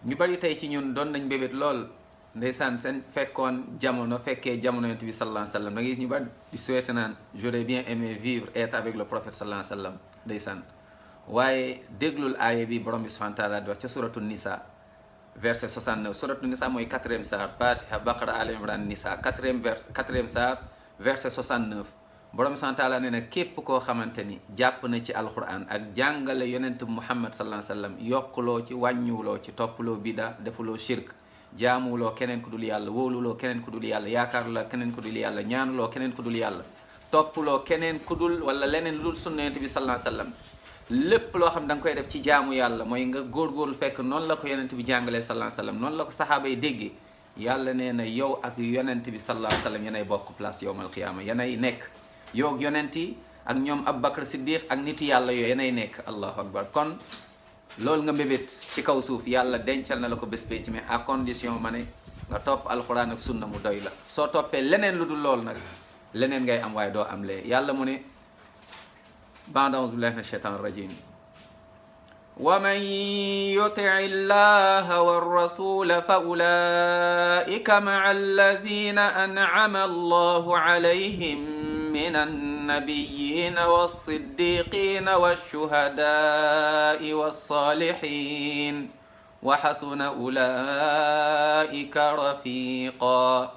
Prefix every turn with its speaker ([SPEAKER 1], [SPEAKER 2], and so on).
[SPEAKER 1] ñu bari tey ci ñun doon nañ bébét lool ndeysaan seen fekkee jamono yonent bi sallallahu alayhi wa sallam da ngay gis ñu bari di souhaité naan j'aurais bien aimé vivre être avec le prophète sallallahu alayhi wa sallam ndeysaan waaye déglul aaya bi borom bi subhanahu wa taala di wax ca suratu nisa verset 69 suratu nisa mooy 4e saar fatiha baqara al imran nisa 4e saar verset 69 borom bi subhanahu wa taala nee na képp koo xamante ni jàpp na ci alquran ak jàngale yonent muhammad sallallahu alayhi wa sallam yokkuloo ci wàññiwuloo ci toppaloo bida defuloo shirk jaamuloo keneen ku dul yàlla wóoluloo keneen ku dul yàlla yaakaaruloo keneen ku dul yàlla ñaanuloo keneen ku dul yàlla toppuloo keneen ku dul wala leneen lu dul sunna yonent bi sallallahu alayhi wa sallam lépp loo xam da nga koy def ci jaamu yàlla mooy nga góorgóorlu fekk noonu la ko yonent bi jàngalee sallallahu alayhi wa sallam noonu la ko saxaaba yi déggee yàlla nee na yow ak yonent bi sallallahu alayhi wa sallam yanay bokk place yowmal qiyaama yanay nekk yow ak yonent yi ak ñoom Abubakar Siddiq ak nit yàlla yooyu yanay nekk allahu akbar kon loolu nga mbébét ci kaw suuf yàlla dencal na la ko bés pénc mais à condition ma ne nga topp alquran ak sunna mu doy la soo toppee leneen lu dul loolu nag leneen ngay am waaye doo am lee yàlla mu ne ba'da a'uuzu billahi minash shaytaani rajiim wa man yuti' llaha war-rasula fa ulaa'ika ma'a alladhina an'ama allahu alayhim minan النبيين والصديقين والشهداء والصالحين وحسن أولئك رفيقا